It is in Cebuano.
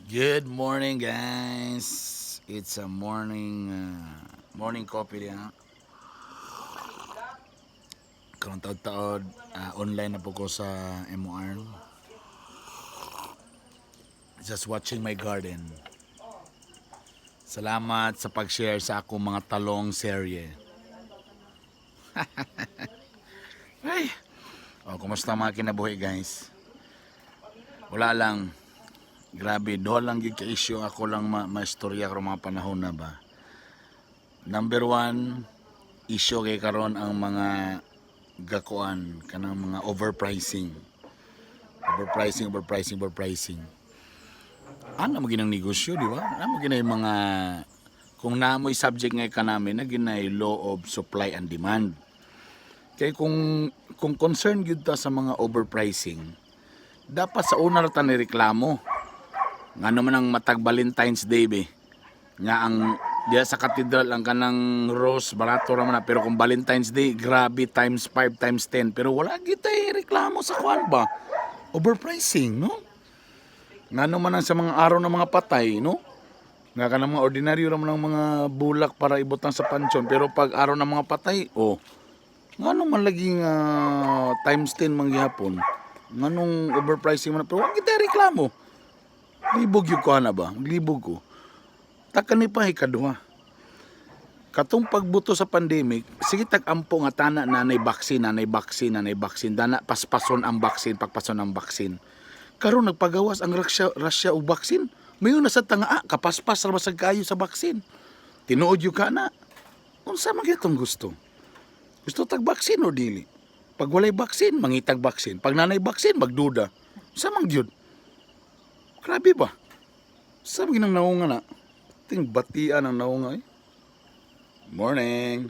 Good morning, guys. It's a morning coffee diha. Karon taod-taod, online na po ko sa MOR. Just watching my garden. Salamat sa pag-share sa akong mga talong serye. Ay. Oh, kumusta mga kinabuhi, guys? Wala lang. Grabe, duha lang gyud ka issue ako lang maistorya karon mga panahon na ba. Number one, issue kay karon ang mga gakuan kanang mga overpricing. Overpricing, overpricing, overpricing. Ano mo ginang negosyo, di ba? Ano mo ginay mga kung naamoy subject nga economy na ginay law of supply and demand. Kay kung concern gyud ta sa mga overpricing, dapat sa una ra ta ni reklamo. Ngano man ang matag Valentine's Day be. Nga ang diya sa katedral ang kanang rose barato ra man na, pero kung Valentine's Day, grabe, times 5, times 10, pero wala kita reklamo sa kuan ba. Overpricing, no? Ngano man ang sa mga araw ng mga patay, no? Nga kanang mga ordinaryo ra man ang mga bulak para ibutang sa pansyon, pero pag araw ng mga patay, oh, ngano man lagi nga times 10 man gihapon? Nganong overpricing man na, pero wala kita reklamo. Libog yung ko na ba? Libog ko. Taka ni pa ikaduha. Katong pagbuto sa pandemic, sige tag-ampo nga tana nanay vaccine, nanay vaccine, nanay vaccine, dana paspason ang vaccine, pagpason ang vaccine. Karon nagpagawas ang Russia og vaccine. Mayon na sa tanga ah, kapaspas ra basag kayo sa vaccine. Tinuod yung ka na. Unsa man gyud gusto? Gusto tag vaccine o dili? Pag walay vaccine, mangitag vaccine. Pag nanay vaccine, magduda. Unsa man gyud? Grabe ba? Sa ginang naunga na? Ting batian ang naunga eh. Morning.